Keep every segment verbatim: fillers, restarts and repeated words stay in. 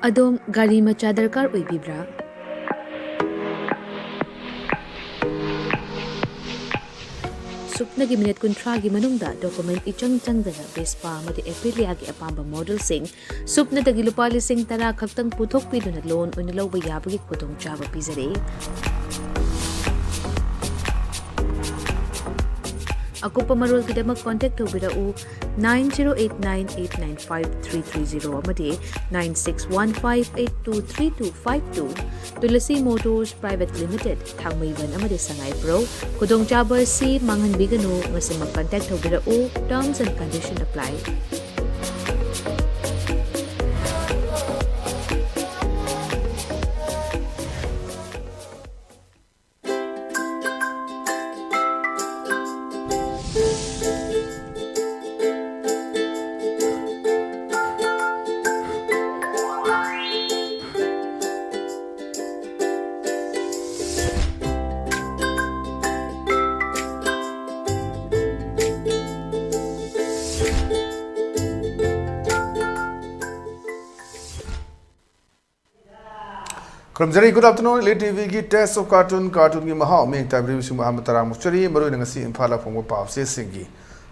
ꯑꯗꯣꯝ ꯒꯥꯔꯤ ꯃꯆꯥ ꯗꯔꯀꯥꯔ ꯑꯣꯏꯕꯤꯕ꯭ꯔꯥ? ꯁꯨꯞꯅꯒꯤ ꯃꯤꯅꯤꯠ ꯀꯨꯟꯊ꯭ꯔꯥꯒꯤ ꯃꯅꯨꯡꯗ ꯗꯣꯀꯨꯃꯦꯟ ꯏꯆꯪ ꯆꯪꯗꯅ ꯚꯦꯁꯄꯥ ꯑꯃꯗꯤ ꯑꯦꯄ꯭ꯔꯤꯂꯤꯌꯥꯒꯤ ꯑꯄꯥꯝꯕ ꯃꯣꯗꯦꯜꯁꯤꯡ ꯁꯨꯞꯅꯗꯒꯤ ꯂꯨꯄꯥ ꯂꯤꯁꯤꯡ ꯇꯔꯥ ꯈꯛꯇꯪ ꯄꯨꯊꯣꯛꯄꯤꯗꯨꯅ ꯂꯣꯟ ꯑꯣꯏꯅ ꯂꯧꯕ ꯌꯥꯕꯒꯤ ꯈꯨꯗꯣꯡꯆꯥꯕ ꯄꯤꯖꯔꯤ꯫ ꯑꯀꯨꯞꯄ ꯃꯔꯣꯜꯒꯤꯗꯃꯛ ꯀꯣꯟꯇꯦꯛ ꯇꯧꯕꯤꯔꯛꯎ, nine zero eight nine eight nine five three three zero ꯑꯃꯗꯤ nine six one five eight two three two five two꯫ Tulsi motors private limited, Thangmeiband ꯑꯃꯗꯤ ꯁꯉꯥꯏꯄ꯭ꯔꯧ꯫ ꯈꯨꯗꯣꯡꯆꯥꯕ ꯑꯁꯤ ꯃꯥꯡꯍꯟꯕꯤꯒꯅꯨ꯫ ꯉꯁꯤꯃꯛ ꯀꯟꯇꯦꯛ ꯇꯧꯕꯤꯔꯛꯎ꯫ Terms and condition apply꯫ ꯈꯨꯔꯨꯝꯖꯔꯤ꯫ Good afternoon, Elite ꯇꯤꯚꯤꯒꯤ Taste of Cartoon, ꯀꯥꯔꯇꯨꯟꯒꯤ ꯃꯍꯥꯎ ꯃꯤꯠꯌꯦꯡ ꯇꯥꯕꯤꯔꯤꯕꯁꯤꯡꯕꯨ ꯑꯍꯥꯟꯕ ꯇꯔꯥꯝꯅ ꯑꯣꯛꯆꯔꯤ꯫ ꯃꯔꯨꯑꯣꯏꯅ ꯉꯁꯤ ꯏꯝꯐꯥꯜꯗ ꯐꯣꯡꯕ ꯄꯥꯎꯆꯦꯁꯤꯡꯒꯤ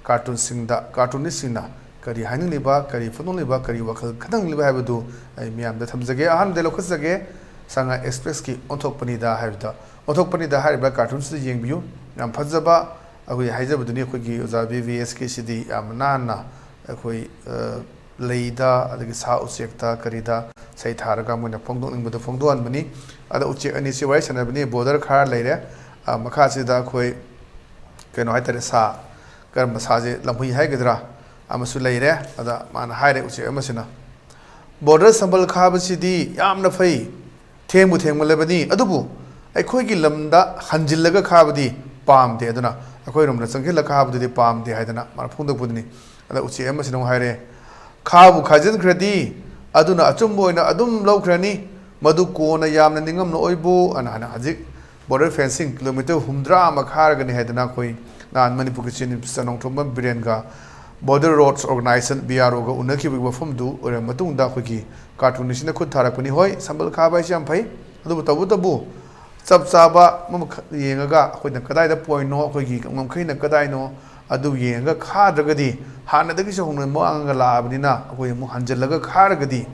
ꯀꯥꯔꯇꯨꯟꯁꯤꯡꯗ ꯀꯥꯔꯇꯨꯅꯤꯁꯁꯤꯡꯅ ꯀꯔꯤ ꯍꯥꯏꯅꯤꯡꯂꯤꯕ, ꯀꯔꯤ ꯐꯣꯡꯗꯣꯛꯂꯤꯕ, ꯀꯔꯤ ꯋꯥꯈꯜ ꯈꯟꯅꯤꯡꯂꯤꯕ ꯍꯥꯏꯕꯗꯨ ꯑꯩ ꯃꯤꯌꯥꯝꯗ ꯊꯝꯖꯒꯦ꯫ ꯑꯍꯥꯟꯕꯗ ꯂꯧꯈꯠꯆꯒꯦ, ꯁꯉꯥꯏ ꯑꯦꯛꯁꯄ꯭ꯔꯦꯁꯀꯤ ꯑꯣꯟꯊꯣꯛꯄꯅꯤꯗ ꯍꯥꯏꯕꯗ, ꯑꯣꯟꯊꯣꯛꯄꯅꯤꯗ ꯍꯥꯏꯔꯤꯕ ꯀꯥꯔꯇꯨꯟꯁꯤꯗ ꯌꯦꯡꯕꯤꯌꯨ꯫ ꯌꯥꯝ ꯐꯖꯕ, ꯑꯩꯈꯣꯏ ꯍꯥꯏꯖꯕꯗꯨꯅꯤ, ꯑꯩꯈꯣꯏꯒꯤ ꯑꯣꯖꯥ ꯕꯤ ꯚꯤ ꯑꯦꯁ ꯀꯦꯁꯤꯗꯤ ꯌꯥꯝ ꯅꯥꯟꯅ ꯑꯩꯈꯣꯏ, ꯑ, ꯂꯩꯗ, ꯑꯗꯒꯤ ꯁꯥ ꯎꯆꯦꯛꯇ ꯀꯔꯤꯗ ꯁꯩꯊꯥꯔꯒ ꯃꯣꯏꯅ ꯐꯣꯡꯗꯣꯛꯅꯤꯡꯕꯗꯣ ꯐꯣꯡꯗꯣꯛꯍꯟꯕꯅꯤ꯫ ꯑꯗ ꯎꯆꯦꯛ ꯑꯅꯤꯁꯤ ꯋꯥꯔꯤ ꯁꯥꯟꯅꯕꯅꯤ꯫ ꯕꯣꯔꯗꯔ ꯈꯥꯔ ꯂꯩꯔꯦ꯫ ꯑ, ꯃꯈꯥꯁꯤꯗ ꯑꯩꯈꯣꯏ ꯀꯩꯅꯣ ꯍꯥꯏꯇꯥꯔꯦ, ꯁꯥ, ꯀꯔꯝꯕ ꯁꯥꯁꯦ, ꯂꯝꯍꯨꯏ ꯍꯥꯏꯒꯗ꯭ꯔꯥ, ꯑꯃꯁꯨ ꯂꯩꯔꯦ꯫ ꯑꯗ ꯃꯥꯅ ꯍꯥꯏꯔꯦ, ꯎꯆꯦꯛ ꯑꯃꯁꯤꯅ, "ꯕꯣꯔꯗꯔ ꯁꯝꯕꯜ ꯈꯥꯕꯁꯤꯗꯤ ꯌꯥꯝꯅ ꯐꯩ, ꯊꯦꯡꯕꯨ ꯊꯦꯡꯃꯜꯂꯕꯅꯤ, ꯑꯗꯨꯕꯨ ꯑꯩꯈꯣꯏꯒꯤ ꯂꯝꯗ ꯍꯟꯖꯤꯜꯂꯒ ꯈꯥꯕꯗꯤ ꯄꯥꯝꯗꯦ, ꯑꯗꯨꯅ ꯑꯩꯈꯣꯏꯔꯣꯝꯗ ꯆꯪꯁꯤꯜꯂꯒ ꯈꯥꯕꯗꯨꯗꯤ ꯄꯥꯝꯗꯦ" ꯍꯥꯏꯗꯅ ꯃꯥꯅ ꯐꯣꯡꯗꯣꯛꯄꯗꯨꯅꯤ꯫ ꯑꯗ ꯎꯆꯦꯛ ꯑꯃꯁꯤꯅ ꯑꯃꯨꯛ ꯍꯥꯏꯔꯦ, "ꯈꯥꯕꯨ ꯈꯥꯖꯤꯟꯈ꯭ꯔꯗꯤ ꯑꯗꯨꯅ ꯑꯆꯨꯝꯕ ꯑꯣꯏꯅ ꯑꯗꯨꯝ ꯂꯧꯈ꯭ꯔꯅꯤ, ꯃꯗꯨ ꯀꯣꯟꯅ ꯌꯥꯝꯅ ꯅꯤꯡꯉꯝꯂꯛꯑꯣꯏꯕꯨ" ꯑꯅ ꯍꯥꯏꯅ ꯍꯧꯖꯤꯛ ꯕꯣꯔꯗꯔ ꯐꯦꯟꯁꯤꯡ ꯀꯤꯂꯣꯃꯤꯇꯔ ꯍꯨꯝꯗ꯭ꯔꯥ ꯑꯃ ꯈꯥꯔꯒꯅꯤ ꯍꯥꯏꯗꯅ ꯑꯩꯈꯣꯏ ꯅꯍꯥꯟ ꯃꯅꯤꯄꯨꯔꯒꯤ ꯆꯤꯐ ꯃꯤꯅꯤꯁꯇꯔ ꯅꯣꯡꯊꯣꯝꯕꯝ ꯕꯤꯔꯦꯟꯒ Border Roads Organization, B R O ꯒ ꯎꯅꯈꯤꯕꯒꯤ ꯋꯥꯐꯝꯗꯨ ꯑꯣꯏꯔꯕ ꯃꯇꯨꯡꯗ ꯑꯩꯈꯣꯏꯒꯤ cartoon ꯑꯁꯤꯅ ꯈꯨꯠ ꯊꯥꯔꯛꯄꯅꯤ꯫ ꯍꯣꯏ, ꯁꯝꯕꯜ ꯈꯥꯕ ꯍꯥꯏꯁꯤ ꯌꯥꯝ ꯐꯩ, ꯑꯗꯨꯕꯨ ꯇꯧꯕꯇꯕꯨ ꯆꯞ ꯆꯥꯕ ꯑꯃꯈꯛ ꯌꯦꯡꯉꯒ ꯑꯩꯈꯣꯏꯅ ꯀꯗꯥꯏꯗ point ꯅꯣ, ꯑꯩꯈꯣꯏꯒꯤ ꯉꯝꯈꯩꯅ ꯀꯗꯥꯏꯅꯣ, ꯑꯗꯨ ꯌꯦꯡꯉꯒ ꯈꯥꯗ꯭ꯔꯒꯗꯤ, ꯍꯥꯟꯅꯗꯒꯤꯁꯨ ꯍꯧꯅ ꯃꯥꯡꯉꯒ ꯂꯥꯛꯑꯕꯅꯤꯅ ꯑꯩꯈꯣꯏ ꯑꯃꯨꯛ ꯍꯟꯖꯤꯜꯂꯒ ꯈꯥꯔꯒꯗꯤ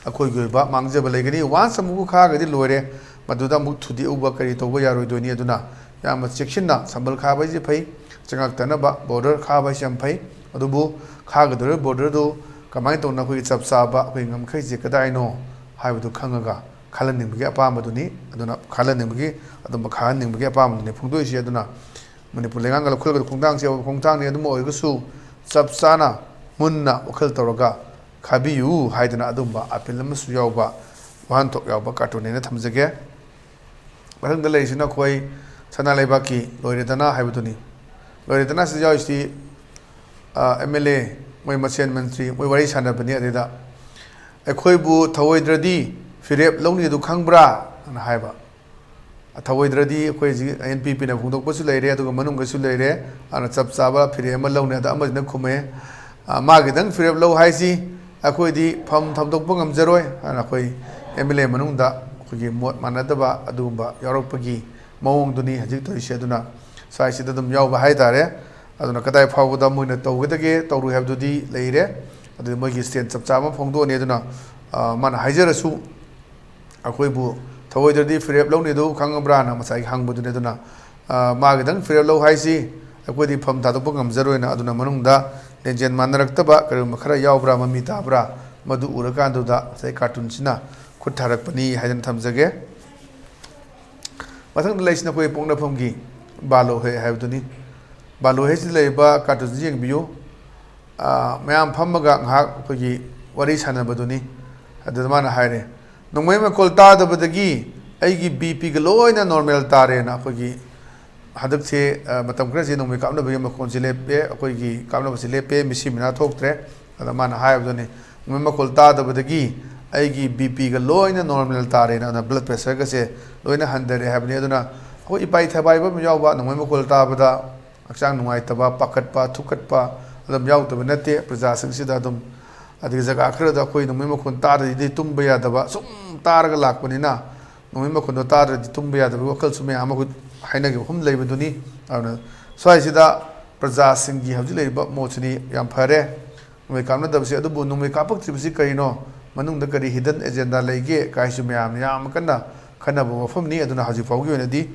ꯑꯩꯈꯣꯏꯒꯤ ꯑꯣꯏꯕ ꯃꯥꯡꯖꯕ ꯂꯩꯒꯅꯤ꯫ Once ꯑꯃꯨꯛ ꯈꯥꯔꯒꯗꯤ ꯂꯣꯏꯔꯦ, ꯃꯗꯨꯗ ꯑꯃꯨꯛ ꯊꯨꯗꯦꯛꯎꯕ ꯀꯔꯤ ꯇꯧꯕ ꯌꯥꯔꯣꯏꯗꯣꯏꯅꯤ꯫ ꯑꯗꯨꯅ ꯌꯥꯝꯅ ꯆꯦꯛꯁꯤꯟꯅ ꯁꯝꯕꯜ ꯈꯥꯕ ꯍꯥꯏꯁꯤ ꯐꯩ, ꯆꯉꯥꯛꯇꯅꯕ border ꯈꯥꯕ ꯍꯥꯏꯁꯤ ꯌꯥꯝ ꯐꯩ꯫ ꯑꯗꯨꯕꯨ ꯈꯥꯒꯗꯧꯔꯤꯕ border ꯗꯨ ꯀꯃꯥꯏꯅ ꯇꯧꯅ ꯑꯩꯈꯣꯏꯒꯤ ꯆꯞ ꯆꯥꯕ ꯑꯩꯈꯣꯏꯒꯤ ꯉꯝꯈꯩꯁꯦ ꯀꯗꯥꯏꯅꯣ ꯍꯥꯏꯕꯗꯨ ꯈꯪꯉꯒ ꯈꯜꯍꯟꯅꯤꯡꯕꯒꯤ ꯑꯄꯥꯝꯕꯗꯨꯅꯤ꯫ ꯑꯗꯨꯅ ꯈꯜꯍꯟꯅꯤꯡꯕꯒꯤ, ꯑꯗꯨꯝꯕ ꯈꯥꯍꯟꯅꯤꯡꯕꯒꯤ ꯑꯄꯥꯝꯕꯗꯨꯅꯤ ꯐꯣꯡꯗꯣꯛꯏꯁꯤ꯫ ꯑꯗꯨꯅ ꯃꯅꯤꯄꯨꯔ ꯂꯩꯉꯥꯛꯅ ꯂꯧꯈꯠꯀꯗꯕ ꯈꯣꯡꯊꯥꯡꯁꯤ ꯑꯐꯕ ꯈꯣꯡꯊꯥꯡꯅꯤ꯫ ꯑꯗꯨꯝ ꯑꯣꯏꯔꯒꯁꯨ ꯆꯞ ꯆꯥꯅ ꯃꯨꯟꯅ ꯋꯥꯈꯜ ꯇꯧꯔꯒ ꯈꯥꯕꯤꯌꯨ ꯍꯥꯏꯗꯅ ꯑꯗꯨꯝꯕ appeal ꯑꯃꯁꯨ ꯌꯥꯎꯕ ꯋꯥꯍꯟꯊꯣꯛ ꯌꯥꯎꯕ cartoon ꯅꯦꯅ ꯊꯝꯖꯒꯦ꯫ ꯃꯊꯪꯗ ꯂꯩꯔꯤꯁꯤꯅ ꯑꯩꯈꯣꯏ ꯁꯅꯥ ꯂꯩꯕꯥꯛꯀꯤ ꯂꯣꯏꯔꯦꯗꯅ ꯍꯥꯏꯕꯗꯨꯅꯤ꯫ ꯂꯣꯏꯔꯦꯗꯅ ꯁꯤꯗ ꯌꯥꯎꯔꯤꯁꯤ, ꯑ, M L A, ꯃꯣꯏ ꯃꯁꯦꯟ ꯃꯟꯇ꯭ꯔꯤ, ꯃꯣꯏ ꯋꯥꯔꯤ ꯁꯥꯟꯅꯕꯅꯤ꯫ ꯑꯗꯨꯗ "ꯑꯩꯈꯣꯏꯕꯨ ꯊꯧꯑꯣꯏꯗ꯭ꯔꯗꯤ ꯐꯤꯔꯦꯞ ꯂꯧꯅꯤ ꯑꯗꯨ ꯈꯪꯕ꯭ꯔꯥ?" ꯑꯅ ꯍꯥꯏꯕ꯫ "ꯊꯧꯑꯣꯏꯗ꯭ꯔꯗꯤ ꯑꯩꯈꯣꯏ ꯍꯧꯖꯤꯛ N P P ꯅ ꯐꯣꯡꯗꯣꯛꯄꯁꯨ ꯂꯩꯔꯦ, ꯑꯗꯨꯒ ꯃꯅꯨꯡꯗꯁꯨ ꯂꯩꯔꯦ, ꯑꯗꯨꯅ ꯆꯞ ꯆꯥꯕ ꯐꯤꯔꯦꯞ ꯑꯃ ꯂꯧꯅꯤ"꯫ ꯑꯗ ꯑꯃꯁꯤꯅ ꯈꯨꯝꯃꯦ, "ꯑ, ꯃꯥꯒꯤꯗꯪ ꯐꯤꯔꯦꯞ ꯂꯧ ꯍꯥꯏꯁꯤ ꯑꯩꯈꯣꯏꯗꯤ ꯐꯝ ꯊꯝꯗꯣꯛꯄ ꯉꯝꯖꯔꯣꯏ" ꯍꯥꯏꯅ ꯑꯩꯈꯣꯏ M L A ꯃꯅꯨꯡꯗ ꯑꯩꯈꯣꯏꯒꯤ ꯃꯣꯠ ꯃꯥꯟꯅꯗꯕ ꯑꯗꯨꯒꯨꯝꯕ ꯌꯥꯎꯔꯛꯄꯒꯤ ꯃꯑꯣꯡꯗꯨꯅꯤ ꯍꯧꯖꯤꯛ ꯇꯧꯔꯤꯁꯦ꯫ ꯑꯗꯨꯅ ꯁ꯭ꯋꯥꯏꯁꯤꯗ ꯑꯗꯨꯝ ꯌꯥꯎꯕ ꯍꯥꯏꯇꯥꯔꯦ꯫ ꯑꯗꯨꯅ ꯀꯗꯥꯏ ꯐꯥꯎꯕꯗ ꯃꯣꯏꯅ ꯇꯧꯒꯗꯒꯦ ꯇꯧꯔꯣꯏ ꯍꯥꯏꯕꯗꯨꯗꯤ ꯂꯩꯔꯦ꯫ ꯑꯗꯨ ꯃꯣꯏꯒꯤ stand ꯆꯞ ꯆꯥꯕ ꯑꯃ ꯐꯣꯡꯗꯣꯛꯑꯅꯤ꯫ ꯑꯗꯨꯅ, ꯑ, ꯃꯥꯅ ꯍꯥꯏꯖꯔꯁꯨ, "ꯑꯩꯈꯣꯏꯕꯨ ꯊꯧꯑꯣꯏꯗ꯭ꯔꯗꯤ ꯐꯤꯔꯦꯞ ꯂꯧꯅꯤꯗꯨ ꯈꯪꯉꯕ꯭ꯔꯥꯅ?" ꯉꯁꯥꯏꯒꯤ ꯍꯪꯕꯗꯨꯅꯤ꯫ ꯑꯗꯨꯅ, ꯑ, ꯃꯥꯒꯤꯗꯪ ꯐꯤꯔꯦꯞ ꯂꯧ ꯍꯥꯏꯁꯤ ꯑꯩꯈꯣꯏꯗꯤ ꯐꯝ ꯊꯥꯗꯣꯛꯄ ꯉꯝꯖꯔꯣꯏꯅ꯫ ꯑꯗꯨꯅ ꯃꯅꯨꯡꯗ ꯂꯦꯡꯖꯦꯜ ꯃꯥꯟꯅꯔꯛꯇꯕ ꯀꯔꯤꯒꯨꯝꯕ ꯈꯔ ꯌꯥꯎꯕ꯭ꯔꯥ, ꯃꯃꯤ ꯇꯥꯕ꯭ꯔꯥ, ꯃꯗꯨ ꯎꯔꯀꯥꯟꯗꯨꯗ ꯉꯁꯥꯏ cartoon ꯁꯤꯅ ꯈꯨꯠ ꯊꯥꯔꯛꯄꯅꯤ ꯍꯥꯏꯗꯅ ꯊꯝꯖꯒꯦ꯫ ꯃꯊꯪꯗ ꯂꯩꯁꯤꯅ ꯑꯩꯈꯣꯏ ꯄꯣꯛꯅꯐꯝꯒꯤ ꯕꯥꯂꯣ ꯍꯦ ꯍꯥꯏꯕꯗꯨꯅꯤ꯫ ꯕꯥꯂꯣ ꯍꯦꯁꯤꯗ ꯂꯩꯔꯤꯕ cartoon ꯁꯤ ꯌꯦꯡꯕꯤꯌꯨ꯫ ꯑ, ꯃꯌꯥꯝ ꯐꯝꯃꯒ ꯉꯥꯏꯍꯥꯛ ꯑꯩꯈꯣꯏꯒꯤ ꯋꯥꯔꯤ ꯁꯥꯟꯅꯕꯗꯨꯅꯤ꯫ ꯑꯗꯨꯗ ꯃꯥꯅ ꯍꯥꯏꯔꯦ, "ꯅꯣꯡꯃꯩ ꯃꯈꯣꯜ ꯇꯥꯗꯕꯗꯒꯤ ꯑꯩꯒꯤ B P ꯒ ꯂꯣꯏꯅ normal ꯇꯥꯔꯦꯅ"꯫ ꯑꯩꯈꯣꯏꯒꯤ ꯍꯟꯗꯛꯁꯦ, ꯑ, ꯃꯇꯝ ꯈꯔꯁꯤ ꯅꯣꯡꯃꯩ ꯀꯥꯞꯅꯕꯒꯤ ꯃꯈꯣꯟꯁꯤ ꯂꯦꯞꯄꯦ, ꯑꯩꯈꯣꯏꯒꯤ ꯀꯥꯞꯅꯕꯁꯤ ꯂꯦꯞꯄꯦ, ꯃꯤꯁꯤ ꯃꯤꯅꯥ ꯊꯣꯛꯇ꯭ꯔꯦ꯫ ꯑꯗ ꯃꯥꯅ ꯍꯥꯏꯕꯗꯨꯅꯤ, "ꯅꯣꯡꯃꯩ ꯃꯈꯣꯜ ꯇꯥꯗꯕꯗꯒꯤ ꯑꯩꯒꯤ B P ꯒ ꯂꯣꯏꯅ normal ꯇꯥꯔꯦꯅ", ꯑꯗꯨꯅ blood pressure ꯒꯁꯦ ꯂꯣꯏꯅ ꯍꯟꯊꯔꯦ ꯍꯥꯏꯕꯅꯤ꯫ ꯑꯗꯨꯅ ꯑꯩꯈꯣꯏ ꯏꯄꯥꯏ ꯊꯕꯥꯏꯕ ꯑꯃ ꯌꯥꯎꯕ ꯅꯣꯡꯃꯩ ꯃꯈꯣꯜ ꯇꯥꯕꯗ ꯍꯛꯆꯥꯡ ꯅꯨꯡꯉꯥꯏꯇꯕ, ꯄꯥꯈꯠꯄ, ꯊꯨꯛꯀꯠꯄ ꯑꯗꯨꯝ ꯌꯥꯎꯗꯕ ꯅꯠꯇꯦ ꯄ꯭ꯔꯖꯥꯁꯤꯡꯁꯤꯗ꯫ ꯑꯗꯨꯝ ꯑꯗꯒꯤ ꯖꯒꯥ ꯈꯔꯗ ꯑꯩꯈꯣꯏ ꯅꯣꯡꯃꯩ ꯃꯈꯣꯟ ꯇꯥꯗ꯭ꯔꯗꯤ ꯇꯨꯝꯕ ꯌꯥꯗꯕ, ꯁꯨꯝ ꯇꯥꯔꯒ ꯂꯥꯛꯄꯅꯤꯅ ꯅꯣꯡꯃꯩ ꯃꯈꯣꯟꯗꯣ ꯇꯥꯗ꯭ꯔꯗꯤ ꯇꯨꯝꯕ ꯌꯥꯗꯕꯒꯤ ꯋꯥꯈꯜꯁꯨ ꯃꯌꯥꯝ ꯑꯃ ꯑꯩꯈꯣꯏ ꯍꯥꯏꯅꯈꯤꯕ ꯃꯐꯝ ꯂꯩꯕꯗꯨꯅꯤ꯫ ꯑꯗꯨꯅ ꯁ꯭ꯋꯥꯏꯁꯤꯗ ꯄ꯭ꯔꯖꯥꯁꯤꯡꯒꯤ ꯍꯧꯖꯤꯛ ꯂꯩꯔꯤꯕ ꯃꯣꯠꯁꯤꯗꯤ ꯌꯥꯝ ꯐꯔꯦ, ꯅꯣꯡꯃꯩ ꯀꯥꯞꯅꯗꯕꯁꯤ꯫ ꯑꯗꯨꯕꯨ ꯅꯣꯡꯃꯩ ꯀꯥꯞꯄꯛꯇ꯭ꯔꯤꯕꯁꯤ ꯀꯔꯤꯅꯣ? ꯃꯅꯨꯡꯗ ꯀꯔꯤ hidden agenda ꯂꯩꯒꯦ ꯀꯥꯏꯁꯨ ꯃꯌꯥꯝꯅ ꯌꯥꯝ ꯀꯟꯅ ꯈꯟꯅꯕ ꯋꯥꯐꯝꯅꯤ꯫ ꯑꯗꯨꯅ ꯍꯧꯖꯤꯛ ꯐꯥꯎꯒꯤ ꯑꯣꯏꯅꯗꯤ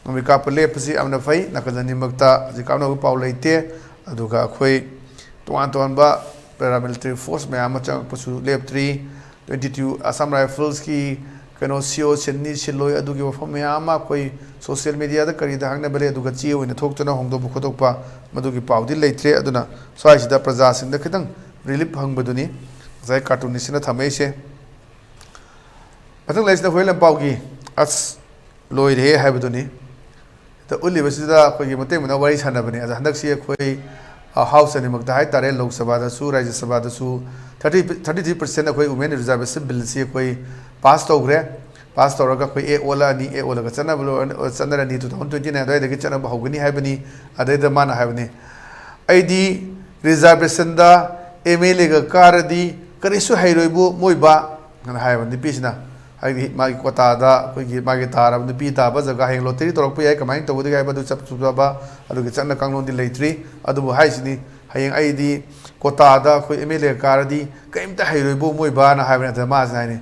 ꯅꯣꯡꯃꯩ ꯀꯥꯞꯄ ꯂꯦꯞꯄꯁꯤ ꯌꯥꯝꯅ ꯐꯩ꯫ ꯅꯥꯀꯜ ꯑꯅꯤꯃꯛꯇ ꯍꯧꯖꯤꯛ ꯀꯥꯞꯅꯕ ꯄꯥꯎ ꯂꯩꯇꯦ꯫ ꯑꯗꯨꯒ ꯑꯩꯈꯣꯏ ꯇꯣꯉꯥꯟ ꯇꯣꯉꯥꯟꯕ paramilitary force ꯃꯌꯥꯝ ꯑꯃ ꯆꯪꯉꯛꯄꯁꯨ ꯂꯦꯞꯇ꯭ꯔꯤ꯫ Twenty two Assam Riflesꯀꯤ ꯀꯩꯅꯣ CO ꯁꯤꯟꯅꯤ ꯁꯤꯜꯂꯣꯏ ꯑꯗꯨꯒꯤ ꯋꯥꯐꯝ ꯃꯌꯥꯝ ꯑꯃ ꯑꯩꯈꯣꯏ social mediaꯗ ꯀꯔꯤꯗ ꯍꯥꯡꯅꯕ ꯂꯩ, ꯑꯗꯨꯒ ꯆꯦ ꯑꯣꯏꯅ ꯊꯣꯛꯇꯅ ꯍꯣꯡꯗꯣꯛꯄ ꯈꯣꯠꯇꯣꯛꯄ ꯃꯗꯨꯒꯤ ꯄꯥꯎꯗꯤ ꯂꯩꯇ꯭ꯔꯦ꯫ ꯑꯗꯨꯅ ꯁ꯭ꯋꯥꯏꯁꯤꯗ ꯄ꯭ꯔꯖꯥꯁꯤꯡꯗ ꯈꯤꯇꯪ relief ꯐꯪꯕꯗꯨꯅꯤ ꯉꯁꯥꯏ cartoonistꯁꯤꯅ ꯊꯝꯃꯛꯏꯁꯦ꯫ ꯃꯊꯪ ꯂꯩꯁꯤꯅ ꯍꯨꯏꯌꯦꯟ ꯂꯥꯟꯄꯥꯎꯒꯤ ꯑꯁ ꯂꯣꯏꯔꯦꯍꯦ ꯍꯥꯏꯕꯗꯨꯅꯤ꯫ ꯍꯦꯛꯇ ꯎꯠꯂꯤꯕꯁꯤꯗ ꯑꯩꯈꯣꯏꯒꯤ ꯃꯇꯩ ꯃꯅꯥꯎ ꯋꯥꯔꯤ ꯁꯥꯟꯅꯕꯅꯤ꯫ ꯑꯗꯣ ꯍꯟꯗꯛꯁꯤ ꯑꯩꯈꯣꯏ, ꯑ, House ꯑꯅꯤꯃꯛꯇ ꯍꯥꯏꯇꯥꯔꯦ, ꯂꯣꯛ ꯁꯚꯥꯗꯁꯨ ꯔꯥꯖ꯭ꯌ ꯁꯚꯥꯗꯁꯨ thirty, thirty three percent ꯑꯩꯈꯣꯏ women reservation billꯁꯤ ꯑꯩꯈꯣꯏ pass ꯇꯧꯈ꯭ꯔꯦ꯫ Pass ꯇꯧꯔꯒ ꯑꯩꯈꯣꯏ act ꯑꯣꯜꯂꯛꯑꯅꯤ, act ꯑꯣꯜꯂꯒ ꯆꯠꯅꯕ ꯂꯣꯏ-, ꯆꯠꯅꯔꯅꯤ, two thousand twenty nine ꯑꯗꯨꯋꯥꯏꯗꯒꯤ ꯆꯠꯅꯕ ꯍꯧꯒꯅꯤ ꯍꯥꯏꯕꯅꯤ꯫ ꯑꯗꯩꯗ ꯃꯥꯅ ꯍꯥꯏꯕꯅꯤ, "ꯑꯩꯗꯤ reservationꯗ MLAꯒ ꯀꯥꯔꯗꯤ ꯀꯔꯤꯁꯨ ꯍꯩꯔꯣꯏꯕꯨ ꯃꯣꯏꯕꯥ", ꯑꯅ ꯍꯥꯏꯕ ꯅꯨꯄꯤꯁꯤꯅ꯫ ꯍꯥꯏꯗꯤ ꯃꯥꯒꯤ quotaꯗ ꯑꯩꯈꯣꯏꯒꯤ ꯃꯥꯒꯤ ꯇꯥꯔꯕ, ꯅꯨꯄꯤ ꯇꯥꯕ ꯖꯒꯥ ꯍꯌꯦꯡ lottery ꯇꯧꯔꯛꯄ ꯌꯥꯏ, ꯀꯃꯥꯏꯅ ꯇꯧꯒꯗꯒꯦ ꯍꯥꯏꯕꯗꯨ ꯆꯞ ꯆꯨꯞꯄꯕ ꯑꯗꯨꯒꯤ ꯆꯠꯅ ꯀꯥꯡꯂꯣꯟꯗꯤ ꯂꯩꯇ꯭ꯔꯤ꯫ ꯑꯗꯨꯕꯨ ꯍꯥꯏꯁꯤꯅꯤ, ꯍꯌꯦꯡ ꯑꯩꯗꯤ quotaꯗ ꯑꯩꯈꯣꯏ MLA ꯀꯥꯔꯗꯤ ꯀꯔꯤꯝꯇ ꯍꯩꯔꯣꯏꯕꯨ ꯃꯣꯏꯕꯥꯅ ꯍꯥꯏꯕꯅꯤ꯫ ꯑꯗ ꯃꯥꯁꯤꯅ ꯍꯥꯏꯅꯤ,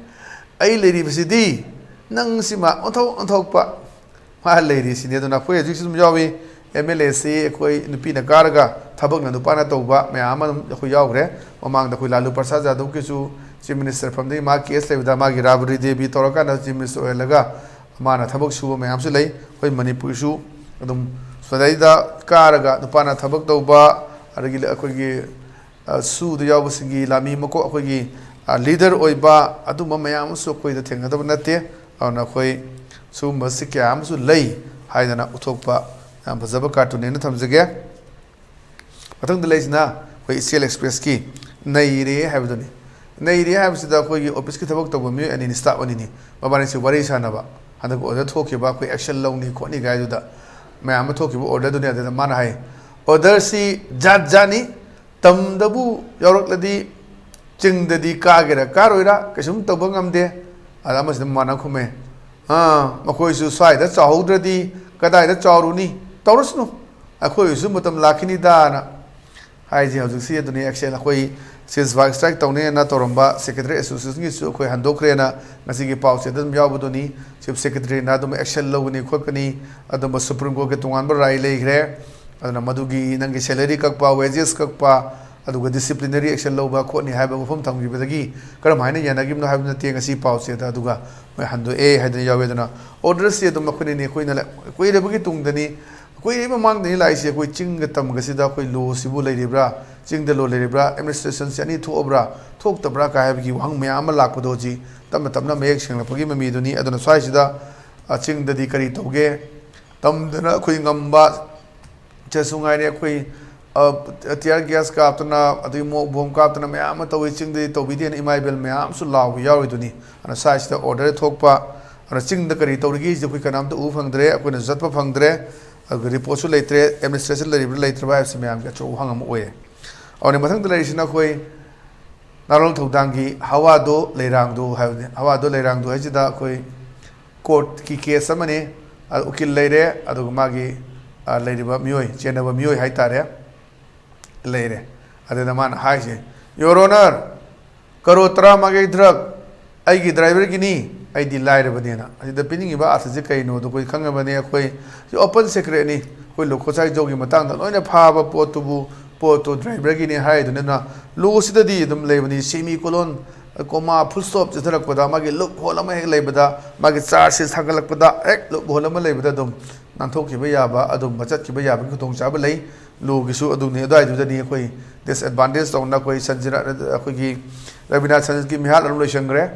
"ꯑꯩ ꯂꯩꯔꯤꯕꯁꯤꯗꯤ ꯅꯪ ꯁꯤꯃ ꯑꯣꯟꯊꯣꯛ ꯑꯣꯟꯊꯣꯛꯄ ꯃꯥ ꯂꯩꯔꯤꯁꯤꯅꯤ"꯫ ꯑꯗꯨꯅ ꯑꯩꯈꯣꯏ ꯍꯧꯖꯤꯛꯁꯨ ꯑꯗꯨꯝ ꯌꯥꯎꯏ, MLAꯁꯤ ꯑꯩꯈꯣꯏ ꯅꯨꯄꯤꯅ ꯀꯥꯔꯒ ꯊꯕꯛꯅ ꯅꯨꯄꯥꯅ ꯇꯧꯕ ꯃꯌꯥꯝ ꯑꯃ ꯑꯗꯨꯝ ꯑꯩꯈꯣꯏ ꯌꯥꯎꯈ꯭ꯔꯦ꯫ ꯃꯃꯥꯡꯗ ꯑꯩꯈꯣꯏ ꯂꯥꯂꯨ ꯄ꯭ꯔꯁꯥꯗ ꯌꯥꯗꯕꯀꯤꯁꯨ Chief Minister ꯐꯝꯗꯒꯤ ꯃꯥ case ꯂꯩꯕꯗ ꯃꯥꯒꯤ ꯔꯥꯕꯔꯤ ꯗꯦꯕꯤ ꯇꯧꯔꯀꯥꯟꯗ Chief Minister ꯑꯣꯏꯍꯜꯂꯒ ꯃꯥꯅ ꯊꯕꯛ ꯁꯨꯕ ꯃꯌꯥꯝꯁꯨ ꯂꯩ꯫ ꯑꯩꯈꯣꯏ ꯃꯅꯤꯄꯨꯔꯁꯨ ꯑꯗꯨꯝ ꯁꯤꯗꯩꯗ ꯀꯥꯔꯒ ꯅꯨꯄꯥꯅ ꯊꯕꯛ ꯇꯧꯕ, ꯑꯗꯒꯤ ꯑꯩꯈꯣꯏꯒꯤ, ꯑ, ꯁꯨꯗ ꯌꯥꯎꯕꯁꯤꯡꯒꯤ ꯂꯥꯃꯤ ꯃꯀꯣꯛ, ꯑꯩꯈꯣꯏꯒꯤ, ꯑ, leader ꯑꯣꯏꯕ ꯑꯗꯨꯝꯕ ꯃꯌꯥꯝ ꯑꯃꯁꯨ ꯑꯩꯈꯣꯏꯗ ꯊꯦꯡꯅꯗꯕ ꯅꯠꯇꯦ꯫ ꯑꯗꯨꯅ ꯑꯩꯈꯣꯏ ꯁꯤꯒꯨꯝꯕꯁꯤ ꯀꯌꯥ ꯑꯃꯁꯨ ꯂꯩ ꯍꯥꯏꯗꯅ ꯎꯠꯊꯣꯛꯄ ꯌꯥꯝ ꯐꯖꯕ cartoonꯅꯦꯅ ꯊꯝꯖꯒꯦ꯫ ꯃꯊꯪꯗ ꯂꯩꯁꯤꯅ ꯑꯩꯈꯣꯏ ꯏꯆꯦꯜ Expressꯀꯤ ꯅꯩꯔꯦ ꯍꯥꯏꯕꯗꯨꯅꯤ꯫ ꯅꯩꯔꯦ ꯍꯥꯏꯕꯁꯤꯗ ꯑꯩꯈꯣꯏꯒꯤ officeꯀꯤ ꯊꯕꯛ ꯇꯧꯕ ꯃꯤꯑꯣꯏ ꯑꯅꯤꯅꯤ, staff ꯑꯅꯤꯅꯤ, ꯃꯕꯥꯅꯤꯁꯤ ꯋꯥꯔꯤ ꯁꯥꯟꯅꯕ, ꯍꯟꯗꯛ order ꯊꯣꯛꯈꯤꯕ ꯑꯩꯈꯣꯏ action ꯂꯧꯅꯤ ꯈꯣꯠꯅꯤ ꯀꯥꯏꯗꯨꯗ꯫ ꯃꯌꯥꯝ ꯑꯃ ꯊꯣꯛꯈꯤꯕ order ꯗꯨꯅꯤ꯫ ꯑꯗꯨꯗ ꯃꯥꯅ ꯍꯥꯏ, order ꯁꯤ ꯖꯥꯠ ꯖꯥꯠꯅꯤ, ꯇꯝꯗꯕꯨ ꯌꯥꯎꯔꯛꯂꯗꯤ ꯆꯤꯡꯗꯗꯤ ꯀꯥꯒꯦꯔꯥ ꯀꯥꯔꯣꯏꯔꯥ ꯀꯩꯁꯨꯝ ꯇꯧꯕ ꯉꯝꯗꯦ꯫ ꯑꯗ ꯑꯃꯁꯤꯅ ꯃꯥꯅ ꯈꯨꯝꯃꯦ, "ꯑꯥ, ꯃꯈꯣꯏꯁꯨ ꯁ꯭ꯋꯥꯏꯗ ꯆꯥꯎꯍꯧꯗ꯭ꯔꯗꯤ ꯀꯗꯥꯏꯗ ꯆꯥꯎꯔꯨꯅꯤ? ꯇꯧꯔꯁꯅꯨ, ꯑꯩꯈꯣꯏꯒꯤꯁꯨ ꯃꯇꯝ ꯂꯥꯛꯈꯤꯅꯤꯗꯥꯅ" ꯍꯥꯏꯁꯦ ꯍꯧꯖꯤꯛꯁꯤ꯫ ꯑꯗꯨꯅꯤ action ꯑꯩꯈꯣꯏ ceasefire strike ꯇꯧꯅꯦꯅ ꯇꯧꯔꯝꯕ Secretary Association ꯒꯤꯁꯨ ꯑꯩꯈꯣꯏ ꯍꯟꯗꯣꯛꯈ꯭ꯔꯦꯅ ꯉꯁꯤꯒꯤ ꯄꯥꯎꯁꯦ ꯑꯗꯨꯝ ꯌꯥꯎꯕꯗꯨꯅꯤ꯫ Chief Secretary ꯅ ꯑꯗꯨꯝ action ꯂꯧꯒꯅꯤ ꯈꯣꯠꯀꯅꯤ, ꯑꯗꯨꯝꯕ Supreme Court ꯀꯤ ꯇꯣꯉꯥꯟꯕ ꯔꯥꯏ ꯂꯩꯈ꯭ꯔꯦ꯫ ꯑꯗꯨꯅ ꯃꯗꯨꯒꯤ ꯅꯪꯒꯤ salary ꯀꯛꯄ, wages ꯀꯛꯄ, ꯑꯗꯨꯒ disciplinary action ꯂꯧꯕ ꯈꯣꯠꯅꯤ ꯍꯥꯏꯕ ꯋꯥꯐꯝ ꯊꯝꯈꯤꯕꯗꯒꯤ ꯀꯔꯝ ꯍꯥꯏꯅ ꯌꯥꯅꯈꯤꯕꯅꯣ ꯍꯥꯏꯕ ꯅꯠꯇꯦ ꯉꯁꯤ ꯄꯥꯎꯆꯦꯗ꯫ ꯑꯗꯨꯒ ꯃꯣꯏ ꯍꯟꯗꯣꯛꯑꯦ ꯍꯥꯏꯗꯅ ꯌꯥꯎꯋꯦ꯫ ꯑꯗꯨꯅ order ꯁꯤ ꯑꯗꯨꯝ ꯑꯩꯈꯣꯏꯅꯅꯤ, ꯑꯩꯈꯣꯏꯅ ꯂ-, ꯀꯨꯏꯔꯕꯒꯤ ꯇꯨꯡꯗꯅꯤ, ꯀꯨꯏꯔꯕ ꯃꯃꯥꯡꯗꯅꯤ ꯂꯥꯛꯏꯁꯦ꯫ ꯑꯩꯈꯣꯏ ꯆꯤꯡꯒ ꯇꯝꯒꯁꯤꯗ ꯑꯩꯈꯣꯏ law ꯁꯤꯕꯨ ꯂꯩꯔꯤꯕ꯭ꯔꯥ, ꯆꯤꯡꯗ law ꯂꯩꯔꯤꯕ꯭ꯔꯥ, administration ꯁꯤ ꯑꯅꯤ ꯊꯣꯛꯑꯕ꯭ꯔꯥ, ꯊꯣꯛꯇꯕ꯭ꯔꯥ ꯀꯥꯏ ꯍꯥꯏꯕꯒꯤ ꯋꯥꯍꯪ ꯃꯌꯥꯝ ꯑꯃ ꯂꯥꯛꯄꯗꯣ ꯍꯧꯖꯤꯛ ꯇꯞꯅ ꯇꯞꯅ ꯃꯌꯦꯛ ꯁꯦꯡꯂꯛꯄꯒꯤ ꯃꯃꯤꯗꯨꯅꯤ꯫ ꯑꯗꯨꯅ ꯁ꯭ꯋꯥꯏꯁꯤꯗ, ꯑ, ꯆꯤꯡꯗꯗꯤ ꯀꯔꯤ ꯇꯧꯒꯦ, ꯇꯝꯗꯅ ꯑꯩꯈꯣꯏ ꯉꯝꯕ ꯆꯠꯁꯨ ꯉꯥꯏꯔꯦ꯫ ꯑꯩꯈꯣꯏ, ꯑ, tear gas ꯀꯥꯞꯇꯅ, ꯑꯗꯒꯤ mock bomb ꯀꯥꯞꯇꯅ ꯃꯌꯥꯝ ꯑꯃ ꯇꯧꯏ꯫ ꯆꯤꯡꯗꯗꯤ ꯇꯧꯕꯤꯗꯦꯅ ꯏꯃꯥ ꯏꯕꯦꯜ ꯃꯌꯥꯝ ꯑꯃꯁꯨ ꯂꯥꯎꯕ ꯌꯥꯎꯔꯤꯗꯨꯅꯤ꯫ ꯑꯗꯨꯅ ꯁ꯭ꯋꯥꯏꯁꯤꯗ order ꯊꯣꯛꯄ, ꯑꯗꯨꯅ ꯆꯤꯡꯗ ꯀꯔꯤ ꯇꯧꯔꯤꯒꯦꯁꯦ ꯑꯩꯈꯣꯏ ꯀꯅꯥꯝꯇ ꯎꯕ ꯐꯪꯗ꯭ꯔꯦ, ꯑꯩꯈꯣꯏꯅꯁꯨ ꯆꯠꯄ ꯐꯪꯗ꯭ꯔꯦ꯫ ꯑꯗꯨꯒ report ꯁꯨ ꯂꯩꯇ꯭ꯔꯦ, administration ꯂꯩꯔꯤꯕ꯭ꯔꯥ ꯂꯩꯇ꯭ꯔꯕ꯭ꯔꯥ ꯍꯥꯏꯕꯁꯤ ꯃꯌꯥꯝꯒꯤ ꯑꯆꯧꯕ ꯋꯥꯍꯪ ꯑꯃ ꯑꯣꯏꯔꯦ꯫ ꯑꯗꯨꯅ ꯃꯊꯪꯗ ꯂꯩꯔꯤꯁꯤꯅ ꯑꯩꯈꯣꯏ ꯅꯥꯔꯣꯜ ꯊꯧꯗꯥꯡꯒꯤ ꯍꯋꯥꯗꯣ ꯂꯩꯔꯥꯡꯗꯣ ꯍꯥꯏꯕꯅꯤ꯫ ꯍꯋꯥꯗꯣ ꯂꯩꯔꯥꯡꯗꯣ ꯍꯥꯏꯁꯤꯗ ꯑꯩꯈꯣꯏ court ꯀꯤ case ꯑꯃꯅꯤ꯫ ꯑꯗ ꯎꯀꯤꯜ ꯂꯩꯔꯦ, ꯑꯗꯨꯒ ꯃꯥꯒꯤ, ꯑ, ꯂꯩꯔꯤꯕ ꯃꯤꯑꯣꯏ, ꯆꯦꯟꯅꯕ ꯃꯤꯑꯣꯏ ꯍꯥꯏꯇꯥꯔꯦ, ꯂꯩꯔꯦ꯫ ꯑꯗꯨꯗ ꯃꯥꯅ ꯍꯥꯏꯁꯦ, "Your Honour, ꯀꯔꯣ ꯇꯔꯥꯃꯉꯥꯒꯤ drug ꯑꯩꯒꯤ driver ꯒꯤꯅꯤ, ꯑꯩꯗꯤ ꯂꯥꯏꯔꯕꯅꯦꯅ"꯫ ꯑꯁꯤꯗ ꯄꯤꯅꯤꯡꯉꯤꯕ ꯑꯥꯔꯊꯁꯦ ꯀꯩꯅꯣꯗꯣ ꯑꯩꯈꯣꯏ ꯈꯪꯉꯕꯅꯦ꯫ ꯑꯩꯈꯣꯏ ꯁꯤ open secret ꯅꯤ꯫ ꯑꯩꯈꯣꯏ ꯂꯨꯈꯣꯁꯥꯏ ꯖꯧꯒꯤ ꯃꯇꯥꯡꯗ ꯂꯣꯏꯅ ꯐꯥꯕ ꯄꯣꯠꯇꯨꯕꯨ, ꯄꯣꯠꯇꯨ driver ꯒꯤꯅꯤ ꯍꯥꯏꯗꯨꯅ law ꯁꯤꯗꯗꯤ ꯑꯗꯨꯝ ꯂꯩꯕꯅꯤ꯫ Semi colon, comma, full stop ꯆꯠꯊꯔꯛꯄꯗ, ꯃꯥꯒꯤ loophole ꯑꯃ ꯍꯦꯛ ꯂꯩꯕꯗ, ꯃꯥꯒꯤ charge sheet ꯁꯥꯒꯠꯂꯛꯄꯗ ꯍꯦꯛ loophole ꯑꯃ ꯂꯩꯕꯗ ꯑꯗꯨꯝ ꯅꯥꯟꯊꯣꯛꯈꯤꯕ ꯌꯥꯕ, ꯑꯗꯨꯝꯕ ꯆꯠꯈꯤꯕ ꯌꯥꯕꯒꯤ ꯈꯨꯗꯣꯡꯆꯥꯕ ꯂꯩ꯫ Law ꯒꯤꯁꯨ ꯑꯗꯨꯅꯤ, ꯑꯗꯨꯋꯥꯏꯗꯨꯗꯅꯤ ꯑꯩꯈꯣꯏ disadvantage ꯇꯧꯅ ꯑꯩꯈꯣꯏ ꯁꯟꯖꯤꯅ-, ꯑꯩꯈꯣꯏꯒꯤ ꯔꯕꯤꯅꯥꯊꯟꯒꯤ ꯃꯤꯍꯥꯠ ꯑꯗꯨꯝ ꯂꯣꯏꯁꯟꯈ꯭ꯔꯦ,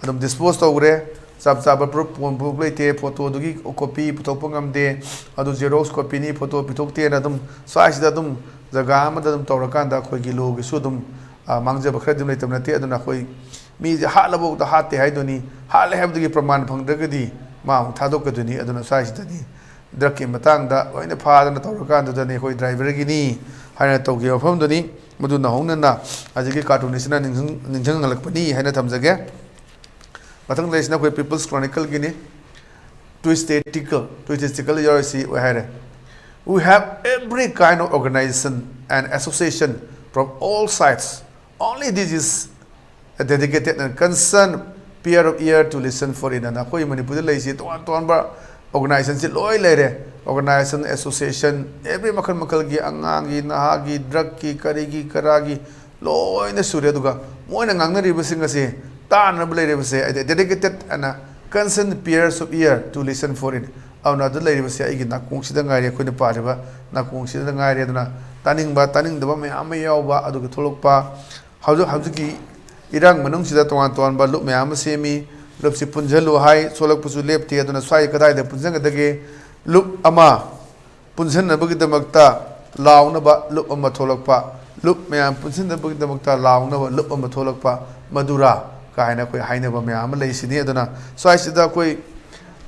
ꯑꯗꯨꯝ dispose ꯇꯧꯈ꯭ꯔꯦ꯫ ꯆꯞ ꯆꯥꯕ proof, proof ꯂꯩꯇꯦ, photo ꯗꯨꯒꯤ copy ꯄꯨꯊꯣꯛꯄ ꯉꯝꯗꯦ, ꯑꯗꯨ xerox copy ꯅꯤ, photo ꯄꯤꯊꯣꯛꯇꯦꯅ ꯑꯗꯨꯝ ꯁ꯭ꯋꯥꯏꯁꯤꯗ ꯑꯗꯨꯝ ꯖꯒꯥ ꯑꯃꯗ ꯑꯗꯨꯝ ꯇꯧꯔꯀꯥꯟꯗ ꯑꯩꯈꯣꯏꯒꯤ law ꯒꯤꯁꯨ ꯑꯗꯨꯝ, ꯑ, ꯃꯥꯡꯖꯕ ꯈꯔꯗꯤ ꯑꯗꯨꯝ ꯂꯩꯇꯕ ꯅꯠꯇꯦ꯫ ꯑꯗꯨꯅ ꯑꯩꯈꯣꯏ ꯃꯤꯁꯦ ꯍꯥꯠꯂꯕꯧꯗ ꯍꯥꯠꯇꯦ ꯍꯥꯏꯗꯣꯏꯅꯤ, ꯍꯥꯠꯂꯦ ꯍꯥꯏꯕꯗꯨꯒꯤ ꯄ꯭ꯔꯃꯥꯟ ꯐꯪꯗ꯭ꯔꯒꯗꯤ ꯃꯥ ꯑꯃꯨꯛ ꯊꯥꯗꯣꯛꯀꯗꯣꯏꯅꯤ꯫ ꯑꯗꯨꯅ ꯁ꯭ꯋꯥꯏꯁꯤꯗꯗꯤ ꯗ꯭ꯔꯛꯀꯤ ꯃꯇꯥꯡꯗ ꯂꯣꯏꯅ ꯐꯥꯗꯅ ꯇꯧꯔꯀꯥꯟꯗꯨꯗꯅꯤ ꯑꯩꯈꯣꯏ ꯗ꯭ꯔꯥꯏꯚꯔꯒꯤꯅꯤ ꯍꯥꯏꯅ ꯇꯧꯈꯤꯕ ꯃꯐꯝꯗꯨꯅꯤ꯫ ꯃꯗꯨ ꯅꯧꯍꯧꯅꯅ ꯍꯧꯖꯤꯛꯀꯤ ꯀꯥꯔꯇꯨꯟ ꯑꯁꯤꯅ ꯅꯤꯡꯁꯤꯡ-, ꯅꯤꯡꯁꯤꯡꯍꯜꯂꯛꯄꯅꯤ ꯍꯥꯏꯅ ꯊꯝꯖꯒꯦ꯫ ꯃꯊꯪꯗ ꯂꯩꯔꯤꯁꯤꯅ ꯑꯩꯈꯣꯏ People's Chronicleꯒꯤꯅꯤ꯫ Twistestical, Twistestical ꯌꯥꯎꯔꯤꯁꯤ ꯑꯣꯏ ꯍꯥꯏꯔꯦ꯫ We have every kind of organization and association from all sides. Only this is a dedicated and concerned peer of ear to listen for it. ꯑꯩꯈꯣꯏ ꯃꯅꯤꯄꯨꯔꯗ ꯂꯩꯔꯤꯁꯤ ꯇꯣꯉꯥꯟ ꯇꯣꯉꯥꯟꯕ organizationꯁꯤ ꯂꯣꯏ ꯂꯩꯔꯦ꯫ Organization, association, every ꯃꯈꯜ ꯃꯈꯜꯒꯤ, ꯑꯉꯥꯡꯒꯤ, ꯅꯍꯥꯒꯤ, ꯗ꯭ꯔꯛꯀꯤ, ꯀꯔꯤꯒꯤ, ꯀꯔꯥꯒꯤ, ꯂꯣꯏꯅ ꯁꯨꯔꯦ꯫ ꯑꯗꯨꯒ ꯃꯣꯏꯅ ꯉꯥꯡꯅꯔꯤꯕꯁꯤꯡ ꯑꯁꯤ ꯇꯥꯅꯅꯕ ꯂꯩꯔꯤꯕꯁꯦ, dedicated and concerned peers of ear to listen for it. ꯑꯗꯨꯅ ꯑꯗꯨ ꯂꯩꯔꯤꯕꯁꯦ ꯑꯩꯒꯤ ꯅꯥꯀꯣꯡꯁꯤꯗ ꯉꯥꯏꯔꯦ, ꯑꯩꯈꯣꯏꯅ ꯄꯥꯜꯂꯤꯕ ꯅꯥꯀꯣꯡꯁꯤꯗ ꯉꯥꯏꯔꯦ꯫ ꯑꯗꯨꯅ ꯇꯥꯅꯤꯡꯕ ꯇꯥꯅꯤꯡꯗꯕ ꯃꯌꯥꯝ ꯑꯃ ꯌꯥꯎꯕ, ꯑꯗꯨꯒ ꯊꯣꯛꯂꯛꯄ ꯍꯧꯖꯤꯛ ꯍꯧꯖꯤꯛꯀꯤ ꯏꯔꯥꯡ ꯃꯅꯨꯡꯁꯤꯗ ꯇꯣꯉꯥꯟ ꯇꯣꯉꯥꯟꯕ ꯂꯨꯞ ꯃꯌꯥꯝ ꯑꯃ ꯁꯦꯝꯃꯤ꯫ ꯂꯨꯞꯁꯤ ꯄꯨꯟꯁꯤꯜꯂꯨ ꯍꯥꯏ, ꯊꯣꯛꯂꯛꯄꯁꯨ ꯂꯦꯞꯇꯦ꯫ ꯑꯗꯨꯅ ꯁ꯭ꯋꯥꯏ ꯀꯗꯥꯏꯗ ꯄꯨꯟꯁꯤꯟꯒꯗꯒꯦ? ꯂꯨꯞ ꯑꯃ ꯄꯨꯟꯁꯤꯟꯅꯕꯒꯤꯗꯃꯛꯇ ꯂꯥꯎꯅꯕ ꯂꯨꯞ ꯑꯃ ꯊꯣꯛꯂꯛꯄ, ꯂꯨꯞ ꯃꯌꯥꯝ ꯄꯨꯟꯁꯤꯟꯅꯕꯒꯤꯗꯃꯛꯇ ꯂꯥꯎꯅꯕ ꯂꯨꯞ ꯑꯃ ꯊꯣꯛꯂꯛꯄ, ꯃꯗꯨꯔꯥ ꯀꯥꯏꯅ ꯑꯩꯈꯣꯏ ꯍꯥꯏꯅꯕ ꯃꯌꯥꯝ ꯑꯃ ꯂꯩꯁꯤꯅꯤ꯫ ꯑꯗꯨꯅ ꯁ꯭ꯋꯥꯏꯁꯤꯗ ꯑꯩꯈꯣꯏ,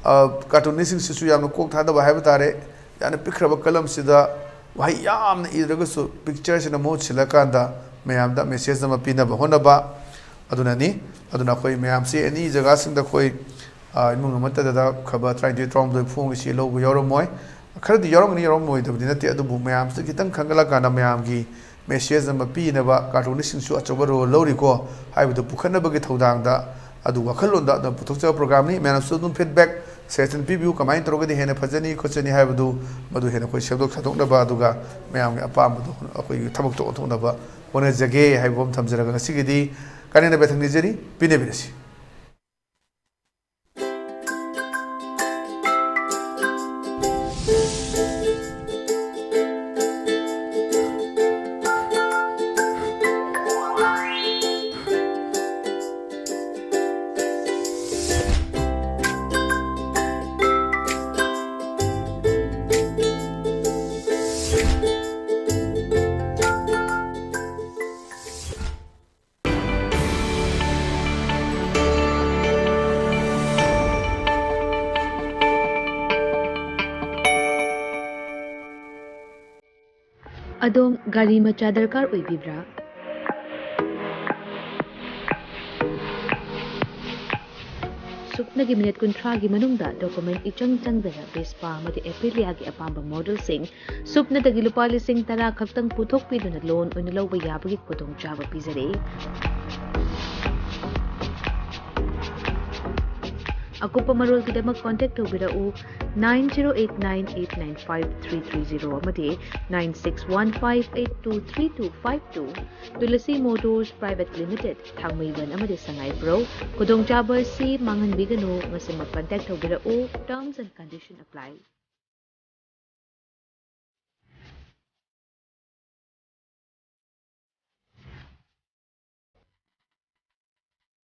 ꯑ, ꯀꯥꯔꯇꯨꯅꯤꯁꯁꯤꯡꯁꯤꯁꯨ ꯌꯥꯝꯅ ꯀꯣꯛ ꯊꯥꯗꯕ ꯍꯥꯏꯕ ꯇꯥꯔꯦ꯫ ꯌꯥꯝꯅ ꯄꯤꯛꯈ꯭ꯔꯕ ꯀꯂꯝꯁꯤꯗ ꯋꯥꯍꯩ ꯌꯥꯝꯅ ꯏꯔꯒꯁꯨ ꯄꯤꯛꯆꯔꯁꯤꯅ ꯃꯍꯨꯠ ꯁꯤꯜꯂꯀꯥꯟꯗ ꯃꯌꯥꯝꯗ ꯃꯦꯁꯦꯖ ꯑꯃ ꯄꯤꯅꯕ ꯍꯣꯠꯅꯕ ꯑꯗꯨꯅꯅꯤ꯫ ꯑꯗꯨꯅ ꯑꯩꯈꯣꯏ ꯃꯌꯥꯝꯁꯤ ꯑꯦꯅꯤ ꯖꯒꯥꯁꯤꯡꯗ ꯑꯩꯈꯣꯏ, ꯑ, ꯏꯃꯨꯡ ꯑꯃꯠꯇꯗ ꯈꯕꯔ ꯇꯔꯥꯅꯤꯊꯣꯏ, ꯇꯔꯥꯍꯨꯝꯗꯣꯏ ꯐꯣꯡꯉꯤꯁꯤ ꯂꯧꯕ ꯌꯥꯎꯔꯝꯃꯣꯏ꯫ ꯈꯔꯗꯤ ꯌꯥꯎꯔꯝꯒꯅꯤ, ꯌꯥꯎꯔꯝꯃꯣꯏꯗꯕꯗꯤ ꯅꯠꯇꯦ, ꯑꯗꯨꯕꯨ ꯃꯌꯥꯝꯁꯤꯗ ꯈꯤꯇꯪ ꯈꯟꯒꯠꯂꯀꯥꯟꯗ ꯃꯌꯥꯝꯒꯤ ꯃꯦꯁꯦꯖ ꯑꯃ ꯄꯤꯅꯕ ꯀꯥꯔꯇꯨꯅꯤꯁꯁꯤꯡꯁꯨ ꯑꯆꯧꯕ ꯔꯣꯜ ꯂꯧꯔꯤꯀꯣ ꯍꯥꯏꯕꯗꯨ ꯄꯨꯈꯠꯅꯕꯒꯤ ꯊꯧꯗꯥꯡꯗ ꯑꯗꯨ ꯋꯥꯈꯜꯂꯣꯟꯗ ꯑꯗꯨꯝ ꯄꯨꯊꯣꯛꯆꯕ ꯄ꯭ꯔꯣꯒ꯭ꯔꯥꯝꯅꯤ꯫ ꯃꯌꯥꯝꯁꯨ ꯑꯗꯨꯝ ꯐꯤꯗꯕꯦꯛ ꯁꯖꯦꯁꯟ ꯄꯤꯕꯤꯌꯨ, ꯀꯃꯥꯏꯅ ꯇꯧꯔꯒꯗꯤ ꯍꯦꯟꯅ ꯐꯖꯅꯤ ꯈꯣꯠꯆꯅꯤ ꯍꯥꯏꯕꯗꯨ, ꯃꯗꯨ ꯍꯦꯟꯅ ꯑꯩꯈꯣꯏ ꯁꯦꯝꯗꯣꯛ ꯁꯥꯗꯣꯛꯅꯕ, ꯑꯗꯨꯒ ꯃꯌꯥꯝꯒꯤ ꯑꯄꯥꯝꯕꯗꯣ ꯑꯩꯈꯣꯏꯒꯤ ꯊꯕꯛꯇꯣ ꯑꯣꯟꯊꯣꯛꯅꯕ ꯍꯣꯠꯅꯖꯒꯦ ꯍꯥꯏꯕ ꯑꯃ ꯊꯝꯖꯔꯒ ꯉꯁꯤꯒꯤꯗꯤ ꯀꯥꯏꯅꯅꯕ ꯌꯥꯊꯪ ꯅꯤꯖꯔꯤ꯫ ꯄꯤꯅꯕꯤꯔꯁꯤ꯫ ꯑꯗꯣꯝ ꯒꯥꯔꯤ ꯃꯆꯥ ꯗꯔꯀꯥꯔ ꯑꯣꯏꯕꯤꯕ꯭ꯔꯥ? ꯁꯨꯞꯅꯒꯤ ꯃꯤꯅꯤꯠ ꯀꯨꯟꯊ꯭ꯔꯥꯒꯤ ꯃꯅꯨꯡꯗ ꯗꯣꯀꯨꯃꯦꯟ ꯏꯆꯪ ꯆꯪꯗꯅ ꯚꯦꯁꯄꯥ ꯑꯃꯗꯤ ꯑꯦꯄꯤꯂꯤꯌꯥꯒꯤ ꯑꯄꯥꯝꯕ ꯃꯣꯗꯦꯜꯁꯤꯡ ꯁꯨꯞꯅꯗꯒꯤ ꯂꯨꯄꯥ ꯂꯤꯁꯤꯡ ꯇꯔꯥ ꯈꯛꯇꯪ ꯄꯨꯊꯣꯛꯄꯤꯗꯨꯅ ꯂꯣꯟ ꯑꯣꯏꯅ ꯂꯧꯕ ꯌꯥꯕꯒꯤ ꯈꯨꯗꯣꯡꯆꯥꯕ ꯄꯤꯖꯔꯤ꯫ ꯑꯀꯨꯞꯄ ꯃꯔꯣꯜꯒꯤꯗꯃꯛ ꯀꯣꯟꯇꯦꯛ ꯇꯧꯕꯤꯔꯛꯎ nine zero eight nine eight nine five three three zero ꯑꯃꯗꯤ nine six one five eight two three two five two. Tulsi motors private limited, Thangmeiband ꯑꯃꯗꯤ ꯁꯉꯥꯏꯄ꯭ꯔꯧ꯫ ꯈꯨꯗꯣꯡꯆꯥꯕ ꯑꯁꯤ ꯃꯥꯡꯍꯟꯕꯤꯒꯅꯨ꯫ ꯉꯁꯤꯃꯛ ꯀꯟꯇꯦꯛ ꯇꯧꯕꯤꯔꯛꯎ꯫ Terms and condition apply.